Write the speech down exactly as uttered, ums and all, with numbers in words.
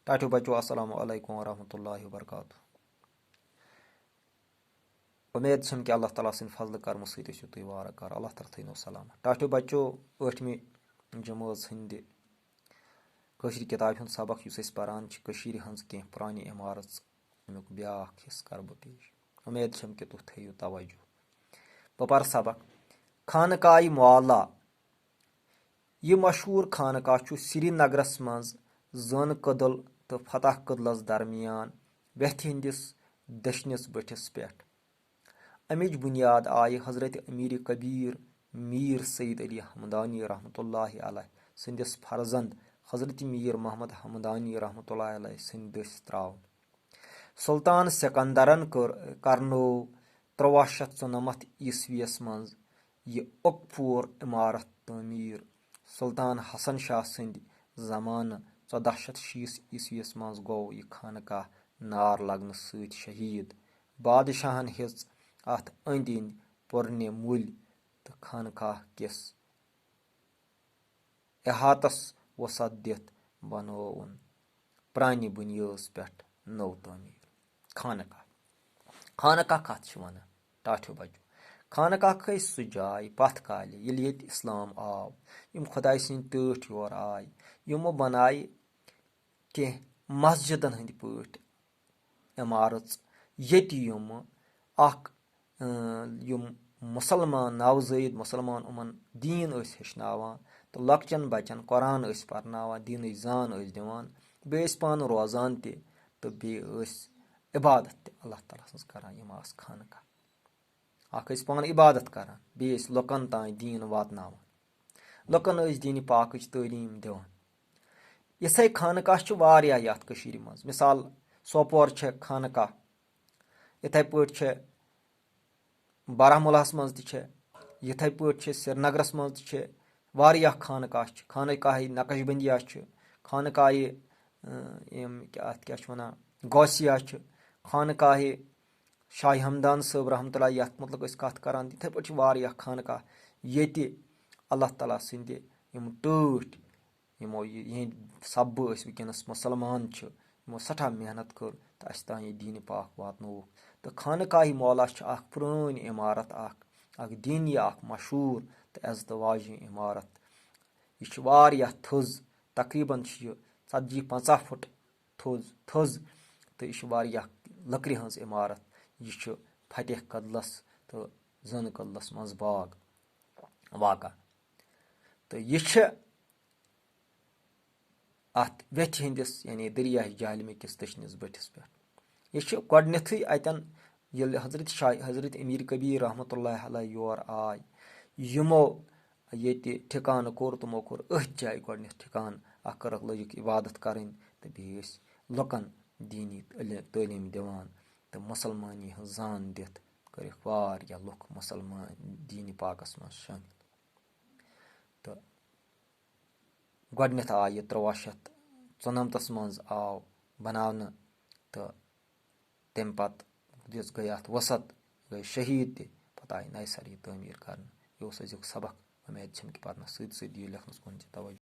ٹاٹھیو بچو، السلام علیکم ورحمۃ اللہ وبرکاتہ۔ امید چھم کہ اللہ تعالیٰ سٕنٛدِ فضلہٕ کرمہٕ سۭتۍ ٲسِو تُہۍ وارٕ کارٕ۔ اللہ تعالیٰ تھٲینو سلامت۔ ٹاٹھیو بچو، ٲٹھمہِ جمٲژ ہٕنٛدِ کٲشرِ کِتابہِ ہُنٛد سبق یُس أسۍ پران چھِ، کٔشیٖرِ ہٕنٛز کینٛہہ پرٛانہِ عمارژ، اَمیُک بیٛاکھ حصہٕ کرٕ بہٕ پیش۔ امید چھم کہ تُہۍ تھٲیِو توجہ۔ بہٕ پرٕ سبق۔ خانقاہِ معلیٰ۔ یہِ مشہوٗر خانقاہ چھُ سرینگرس منٛز زٲنہٕ کدل تہٕ فتح کدلس درمیان ویتھِ ہٕنٛدِس دٔچھنِس بٔٹھِس پٮ۪ٹھ۔ اَمِچ بُنیاد آیہِ حضرت امیر کبیر میر سید علی ہمدانی رحمتہ اللہ علیہ سٕنٛدِس فرزند حضرت میر محمد ہمدانی رحمتہ اللہ علیہ سٕنٛدِ دٔسۍ ترٛاونہٕ۔ سلطان سکندرن کٔر، کرنوو تُرٛواہ شیٚتھ ژُنَمَتھ عیسویَس منٛز یہِ اکپور عمارت تعمیٖر۔ سلطان حسن شاہ سٕنٛدِ زمانہٕ، ژۄداہ شیٚتھ شیٖتھ عیسویَس منٛز گوٚو یہِ خانقاہ نار لگنہٕ سۭتۍ شہیٖد۔ بادشاہن ہیٚژ اتھ أنٛدۍ أنٛدۍ پُرنہِ مُلۍ تہٕ خانقاہ کِس احاطس وسعت دِتھ بنووُن پرانہِ بُنیٲژ پٮ۪ٹھ نٔو تعمیٖر۔ خانقاہ۔ خانقاہ کتھ چھِ ونان؟ ٹاٹھیو بچو، خانقاہ گٔے سُہ جاے پتھ کالہِ، ییٚلہِ ییٚتہِ اسلام آو، یِم خۄداے سٕنٛدۍ ٹٲٹھۍ یور آے، یِمو بنایہِ کینٛہہ مسجدن ہٕنٛدۍ پٲٹھۍ عمارژ، ییٚتہِ یِم اکھ، اۭں، یِم مُسلمان نوزٲیِد مُسلمان یِمن دیٖن ٲسۍ ہیٚچھناوان تہٕ لۄکچن بچن قرآن ٲسۍ پرناوان، دیٖنٕچ زان ٲسۍ دِوان، بیٚیہِ ٲسۍ پانہٕ روزان تہِ تہٕ بیٚیہِ ٲسۍ عبادت تہِ اللہ تعالیٰ سٕنٛز کران۔ یِم آسہٕ خانقاہ۔ اکھ ٲسۍ پانہٕ عبادت کران، بیٚیہِ ٲسۍ لُکن تام دیٖن واتناوان، لُکن ٲسۍ دیٖنِ پاکٕچ تعلیٖم دِوان۔ یِتھے خانقاہ چھِ واریاہ یتھ کٔشیٖرِ منٛز، مثال، سوپور چھےٚ خانقاہ، یِتھے پٲٹھۍ چھےٚ بارہمولاہس منٛز تہِ چھےٚ، یِتھے پٲٹھۍ چھےٚ سرینگرس منٛز تہِ چھےٚ، واریاہ خانقاہ چھِ۔ خانقاہِ نقشبندیہ چھِ، خانقاہِ، اۭں، یِم کیٛاہ، اتھ کیٛاہ چھِ ونان، غوثیہ چھِ، خانقاہِ شاہ ہمدان صٲب رحمتہ اللہ، یتھ مُتعلق أسۍ کتھ کران، تِتھے پٲٹھۍ چھِ واریاہ خانقاہ، ییٚتہِ اللہ تعالیٰ سٕنٛدِ یِم ٹٲٹھۍ، یِمو یہِ، یِہِنٛدۍ سببہٕ أسۍ وٕنکیٚنس مُسلمان چھِ، یِمو سٮ۪ٹھاہ محنت کٔر تہٕ اَسہِ تام یہِ دیٖنِ پاک واتنووُکھ۔ تہٕ خانقاہِ معلیٰ چھِ اکھ پرٛٲنۍ عمارت، اکھ، اکھ دیٖنی، اکھ مشہوٗر تہٕ عزتہٕ واجیٚنۍ عمارت۔ یہِ چھِ واریاہ تھٔز، تقریباً چھِ یہِ ژتجی پنٛژاہ فُٹ تھوٚز، تھٔز، تہٕ یہِ چھِ واریاہ لٔکرِ ہٕنٛز عمارت۔ یہِ چھِ فتح کدلس تہٕ زٲنہٕ کدلس منٛز باغ واقع۔ تہٕ یہِ چھِ اتھ ویتھِ ہٕنٛدِس، یعنی دٔریاے جہلمہِ کِس دٔچھنِس بٔٹھِس پٮ۪ٹھ۔ یہِ چھِ گۄڈٕنیتھٕے اتٮ۪ن، ییٚلہِ حضرت شاہ، حضرت امیر کبیر رحمتہ اللہ علیہ یور آے، یِمو ییٚتہِ ٹھکانہٕ کوٚر، تِمو کوٚر أتھۍ جایہِ گۄڈٕنیتھ ٹھکانہٕ، اکھ کٔرٕکھ، لٲجِکھ عبادت کرٕنۍ تہٕ بیٚیہِ ٲسۍ لُکن دیٖنی تعلیم، تعلیٖم دِوان تہٕ مُسلمٲنی ہٕنٛز زان دِتھ کٔرِکھ واریاہ لُکھ مُسلمان دیٖنِ پاکس منٛز شٲمِل۔ تہٕ گۄڈٕنیتھ آو یہِ تُرٛواہ شیٚتھ ژُنَمتَس منٛز آو بناونہٕ تہٕ تَمہِ پتہٕ دِژ، گٔے اَتھ وسعت، گٔے شہیٖد تہِ، پتہٕ آیہِ نَیہِ سَرٕ یہِ تعمیٖر کرنہٕ۔ یہِ اوس أزیُک سبق۔ اُمید چھم کہِ پرنَس سۭتۍ سۭتۍ دِیِو لیکھنَس کُن تہِ توجہ۔